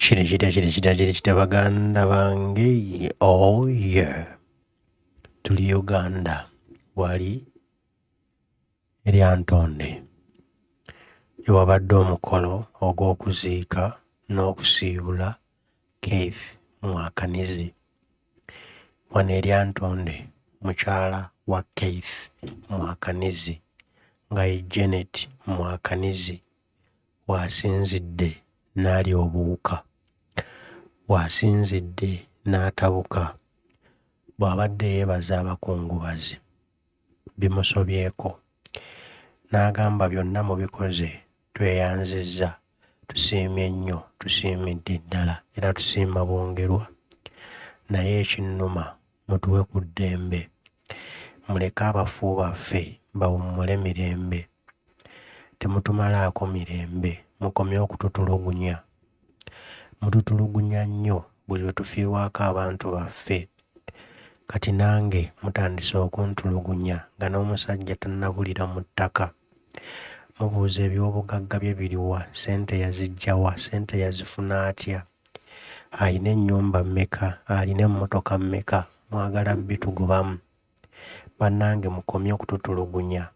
Kiri kitya kiri kitya kiri kitya baganda bange oh yeah tuli Uganda wali e Lyantonde ewabadde omukolo ogw'okuziika n'okusiibula Keith Mwakanizi. Wano e Lyantonde mukyala wa Keith Mwakanizi nga ye Janet Mwakanizi w'asinzidde n'alya obuwuka, w'asinzidde n'atabuka bw'abadde yeebaza abakungubazi bimusobyeko n'agamba byonna mubikoze tweyanzizza, tusiimye nnyo, tusiimidde ddala era tusiima bwongerwa naye ekinnuma mutuwe ku ddembe muleke abafu baffe bawummule mirembe. Temutumalaako mirembe, mukomye okututulugunya. Mututulugunya nnyo buli lwe tufiirwako abantu baffe. Kati nange mutandise okuntulugunya nga n'omusajja tannabulira mu ttaka. Mubuuza eby'obugagga bye biriwa, ssente yaziggya wa, ssente yazifuna atya, alina ennyumba mmeka, alina emmotoka mmeka, mwagala bitugobamu. Bannange mukomye okututulugunya.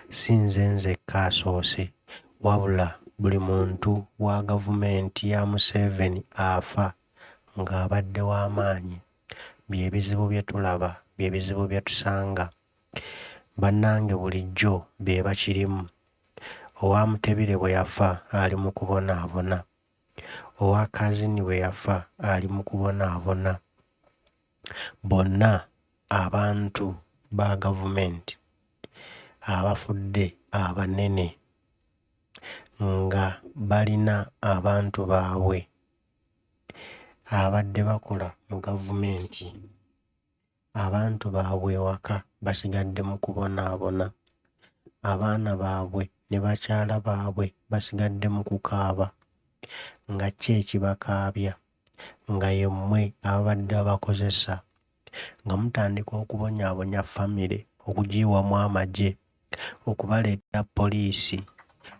Si nze nzekka asoose wabula buli muntu wa gavumenti ya Museveni afa ng'abadde wa maanyi. Bye bizibu bye tulaba, bye bizibu bye tusanga. Bannange bulijjo be bakirimu. Owa Mutebile bwe yafa ali mu kubonaabona. Owa Kazini bwe yafa ali mu kubonaabona. Bonna abantu ba gavumenti abafudde abanene nga balina abantu baabwe abadde bakola mu gavumenti, abantu baabwe ewaka basigadde mu kubonaabona, abaana baabwe ne bakyala baabwe basigadde mu kukaaba nga ki ekibakaabya? Nga yemmwe ababadde babakozesa nga mutandika okubonyaabonya famire, okugiyiwamu amagye, okubaleetera poliisi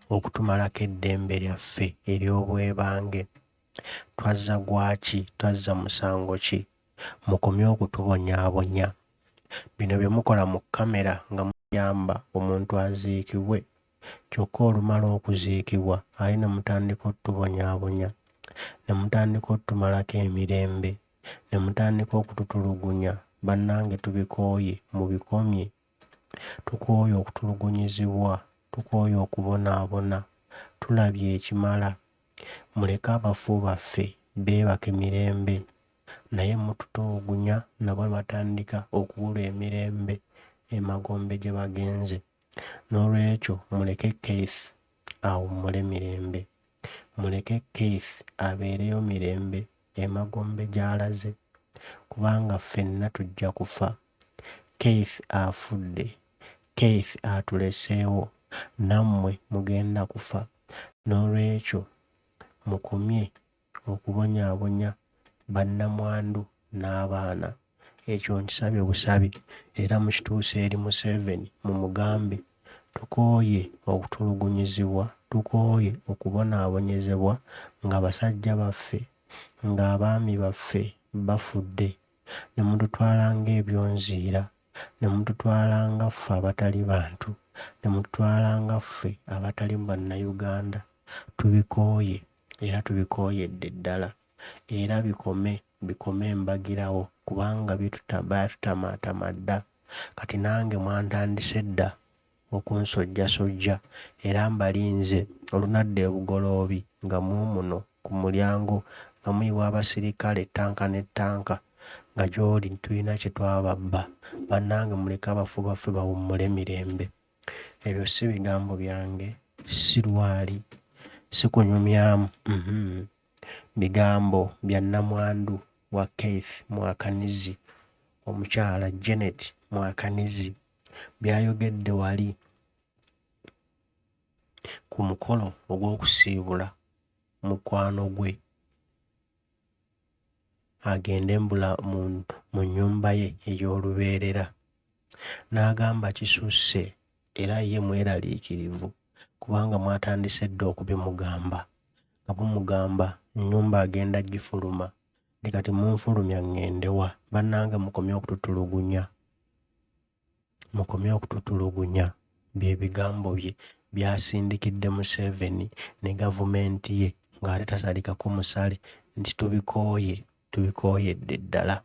okutumalako eddembe lyaffe ery'obwebange. Twazza gwaki? Twazza musango ki? Mukomye okutubonyaabonya. Bino bye mukola mu kkamera nga muyamba omuntu aziikibwe kyokka olumala okuziikibwa ate ne mutandika otubonyaabonya, ne mutandika otumalako emirembe, ne mutandika okututulugunya. Bannange tubikooye, mubikomye. Tukooye okutulugunyizibwa, tukooye okubonaabona, tulabye ekimala. Muleke abafu baffe beebake mirembe naye mututulugunya nabo ne batandika okubulwa emirembe emagombe gye bagenze. Noolwekyo muleke Keith awummule mirembe. Muleke Keith abeereyo mirembe emagombe gy'alaze kubanga ffenna tujja kufa. Keith afudde, Keith atuleseewo, nammwe mugenda kufa. Noolwekyo mukomye okubonyaabonya bannamwandu n'abaana. Ekyo nkisabye busabi era mukituuse eri Museveni mumugambe tukooye okutulugunyizibwa, tukooye okubonaabonyezebwa nga basajja baffe, ng'abaami baffe bafudde ne mututwala ng'ebyonziira, ne mututwala nga ffe abatali bantu, ne mututwala nga ffe abatali Bannayuganda. Tubikooye era tubikooyedde ddala era bikome, bikome mbagirawo kubanga baatutamaatama dda. Kati nange mwantandise dda okunsojjasojja era mbalinze olunadda e Bugoloobi nga muumuno ku mulyango nga muyiwa abasirikale ttanka ne ttanka nga gy'oli tulina kye twababba. Bannange muleke abafu baffe bawummule mirembe. Ebyo si bigambo byange, si lwali, si kunyumyamu, uhmm, bigambo bya nnamwandu wa Keith Mwakanizi, omukyala Janet Mwakanizi by'ayogedde wali ku mukolo ogw'okusiibula mukwano gwe agende mu nnyumba ye ey'olubeerera. N'agamba kisusse era ye mweraliikirivu kubanga mwatandise dda okubimugamba nga bumugamba ennyumba agenda gifuluma nti kati munfulumya ŋŋende wa? Bannange mukomye okututulugunya, mukomye okututulugunya, bye bigambo bye by'asindikidde Museveni ne gavumenti ye ng'ate tasalikako musale nti tubikooye, tubikooyedde ddala.